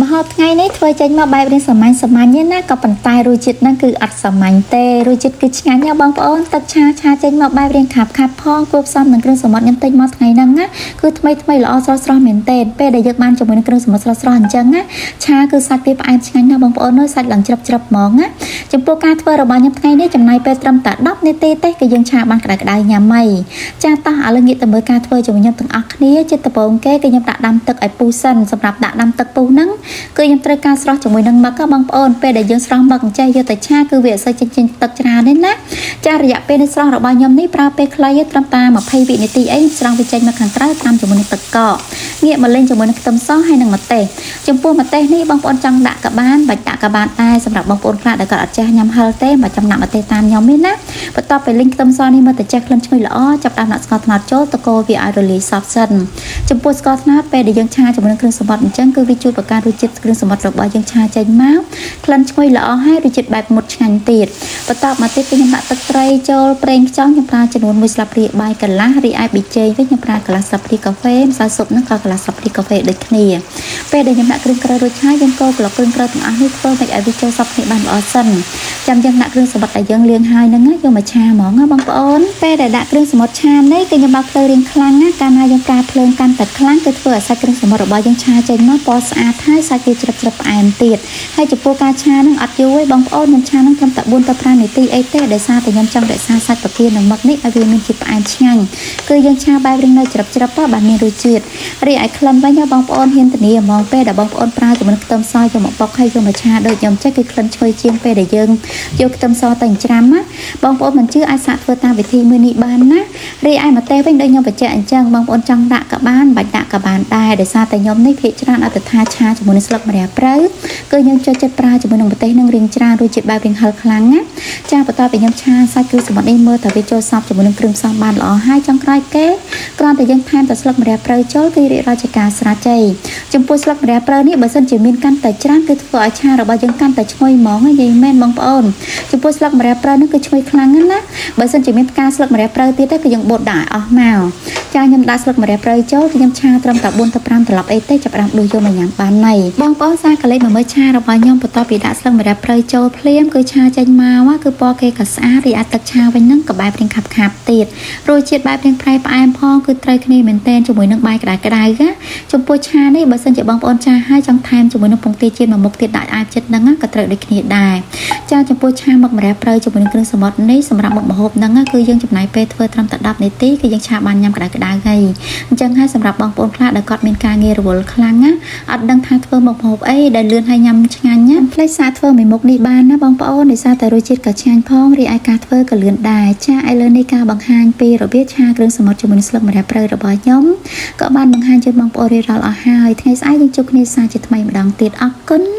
ម្ហូបថ្ងៃនេះធ្វើចេញមកបែបរៀងសាមញ្ញសាមញ្ញទេណាក៏ប៉ុន្តែរសជាតិហ្នឹងគឺអត់សាមញ្ញទេរសជាតិគឺឆ្ងាញ់ណាស់បងប្អូនទឹកឆាឆាចេញមកបែបរៀងខាប់ខាប់ផងគួបផ្សំនឹងគ្រឿងសមុទ្រខ្ញុំទិញមកថ្ងៃហ្នឹងណាគឺថ្មីថ្មីល្អស្រស់ស្រស់មែនទែនពេលដែលយើងបានជាមួយនឹងគ្រឿងសមុទ្រស្រស់ស្រស់អញ្ចឹងណាឆាគឺសាច់វាផ្អែមឆ្ងាញ់ណាស់បងប្អូនអើយសាច់ឡើងជ្រឹបជ្រឹបហ្មងណាចំពោះការធ្វើរបស់ខ្ញុំថ្ងៃនេះចំណាយពេលត្រឹមតែ10នាទីទេគឺយើងឆាបានក្តៅក្តៅញ៉ាំហីចាតោះឥឡូវងាកទៅមើលការធ្វើជាមួយខ្ញុំទាំងអស់គ្នាជាដំបូងគេគឺខ្ញុំដាក់ដាំទឹកឲ្យពុះសិនសម្រាប់ដាក់ដាំទឹកពុះហ្នឹង គឺខ្ញុំត្រូវការស្រស់ជាមួយនឹងមឹកហ៎បងប្អូនពេលដែលយើងស្រស់មឹកអញ្ចេះយកទៅឆាគឺវាអត់សូវចេញចេញទឹកច្រើនទេណាចារយៈពេលនៃស្រស់របស់ខ្ញុំនេះប្រើពេលខ្លីទេត្រឹមតែ20វិនាទីអីស្រស់វាចេញមកខាងក្រៅតាមជាមួយនឹងទឹកកកងាកមកលេងជាមួយនឹងខ្ទឹមសហើយនិងម្ទេសចំពោះម្ទេសនេះបងប្អូនចង់ដាក់ក៏បានបាច់ដាក់ក៏បានដែរសម្រាប់បងប្អូនខ្លះដែលគាត់អត់ចេះញ៉ាំហឹរទេមិនចាំដាក់ម្ទេសតាមខ្ញុំទេណាបន្ទាប់ពីលេងខ្ទឹមសនេះមកទៅចេះក្លិនឈ្ងុយល្អចាប់ដើមដាក់ស្ករត្នោតចូលតកូរវាឲ្យរលាយសព្វសិនចំពោះស្ករត្នោតពេលដែលយើងឆាជាមួយនឹងគ្រឿងសមុទ្រអញ្ចឹងគឺវាជួយបង្កើនរសជាតិគ្រឿងសមុទ្ររបស់យើងឆាចេញមកក្លិនឈ្ងុយល្អហើយរសជាតិបែបមុតឆ្ងាញ់ទៀតបន្ទាប់មកទៀតគឺខ្ញុំដាក់ទឹកត្រីចូលប្រេងខ្យងខ្ញុំប្រើចំនួន1ស្លាបព្រាបាយកន្លះរីឯប៊ីចេងវិញខ្ញុំប្រើកន្លះស្លាបព្រាកាហ្វេម្សៅស៊ុបហ្នឹងក៏កន្លះស្លាបព្រាកាហ្វេដូចគ្នាពេលដែលខ្ញុំដាក់គ្រឿងក្រៅរួចហើយយើងកូរក្លុកគ្រឿងក្រៅទាំងអស់នេះធ្វើម៉េចឲ្យវាចូលសព្វគ្នាបានល្អសិនចាំយើងដាក់គ្រឿងសមុទ្រដែលយើងលាងហើយហ្នឹងយកមកឆាហ្មងណាបងប្អូនពេលដែលដាក់គ្រឿងសមុទ្រឆានេះគឺខ្ញុំបើកភ្លើងរៀងខ្លាំងណាកាលណាយើងប្រើភ្លើងកាន់តែខ្លាំងគឺធ្វើឲ្យសាច់គ្រឿងសមុទ្ររបស់យើងឆាចេញមកពណ៌ស្អាតហើយសាច់វាជ្រឹបជ្រឹបផ្អែមទៀតហើយចំពោះការឆាហ្នឹងអត់យូរទេបងប្អូនខ្ញុំឆាហ្នឹងត្រឹមតែ4ទៅ5នាទីអីទេដោយសារតែខ្ញុំចង់រក្សាសាច់បង្គានិងមឹកនេះឲ្យវាមានជាតិផ្អែមឆ្ងាញ់គឺយើងឆាបែបរៀងនៅជ្រឹបជ្រឹបទៅបានមានរសជាតិរីឯក្លិនវិញបងប្អូនហ៊ានធានាហ្មងពេលដែលបងប្អូនប្រើជាមួយខ្ទឹមសយកមកបុកហើយយកមកឆាដូចខ្ញុំចេះគឺក្លិនឈ្ងុយជាងពេលដែលយើងយកខ្ទឹមសទៅចិញ្ច្រាំណាបងប្អូនមិនជឿអាចសាកធ្វើតាមវិធីមួយនេះបានណារីឯម្ទេសវិញដូចខ្ញុំបញ្ជាក់អញ្ចឹងបងប្អូនចង់ដាក់ក៏បានបាច់ដាក់ក៏បានដែរដោយសារតែខ្ញុំនេះភាគច្រើនអត់ទៅថាឆាជាមួយនឹងស្លឹកម្រះព្រៅគឺខ្ញុំចូលចិត្តប្រើជាមួយនឹងម្ទេសនឹងរៀងច្រើនរសជាតិបែបរៀងហឹរខ្លាំងណាចាបន្ទាប់ពីខ្ញុំឆាសាច់គឺសមុទ្រនេះមើលតែវាចូលសព្វជាមួយនឹងគ្រឿងផ្សំបានល្អហើយចុងក្រោយគេគ្រាន់តែយើងថែមតែស្លឹកម្រះព្រៅចូលគឺរៀបរាល់ជាការស្រេចជ័យចំពោះស្លឹកម្រះព្រៅនេះបើសិនជាមានកាន់តែច្រើនគឺធ្វើឲ្យឆារបស់យើងកាន់តែឈ្ងុយហ្មងនិយាយមែនបងប្អូនចំពោះស្លឹកម្រះព្រៅនេះគឺឈ្ងុយខ្លាំងណាស់ណាបើសិនជាមានផ្កាស្លឹកម្រះព្រៅទៀតទេគឺយើងបូតដាក់ឲ្យអស់មកចាខ្ញុំដាក់ស្លឹកម្រះព្រៅចូលគឺខ្ញុំឆាត្រឹមតែ4ទៅ5ត្រឡប់អីទេចាប់ផ្ដើមដួសយកមកញ៉ាំបានហើយបងប្អូនសាកលេចមកមើលឆារបស់ខ្ញុំបន្ទាប់ពីដាក់ស្លឹកម្រះព្រៅចូលភ្លាមគឺឆាចេញមកគឺពណ៌គេក៏ស្អាតរីឯទឹកឆាវិញហ្នឹងក៏បែបរៀងខាប់ខាប់ទៀតរសជាតិបែបរៀងប្រៃផ្អែមផងគឺត្រូវគ្នាមែនទែនជាមួយនឹងបាយក្តៅក្តៅណាចំពោះឆានេះបើសិនជាបងប្អូនឆាហើយចង់ថែមជាមួយនឹងពងទាចៀនមួយមុខទៀតដាក់អាបចិត្តហ្នឹងក៏ត្រូវដូចគ្នាដែរចាចំពោះឆាមឹកម្រះព្រៅជាមួយនឹងគ្រឿងសមុទ្រនេះសម្រាប់មុខម្ហូបហ្នឹងគឺយើងចំណាយពេលធ្វើត្រឹមតែ10នាទីគឺយើងឆាបានញ៉ាំក្តៅក្តៅហើយអញ្ចឹងហើយសម្រាប់បងប្អូនខ្លះដែលគាត់មានការងាររវល់ខ្លាំងណាអត់ដឹងថាធ្វើមុខម្ហូបអីដែលលឿនហើយញ៉ាំឆ្ងាញ់ណាផ្លេចសាកធ្វើមួយមុខនេះបានណាបងប្អូនដោយសារតែរសជាតិក៏ឆ្ងាញ់ផងរីឯការធ្វើក៏លឿនដែរចាឥឡូវនេះការបង្ហាញពីរបៀបឆាគ្រឿងសមុទ្រជាមួយនឹងស្លឹកម្រះព្រៅរបស់ខ្ញុំក៏បានបង្ហាញជូនបងប្អូនរៀបរាល់អស់ហើយថ្ងៃស្អែកយើងជួបគ្នាសាជាថ្មីម្ដងទៀតអរគុណ។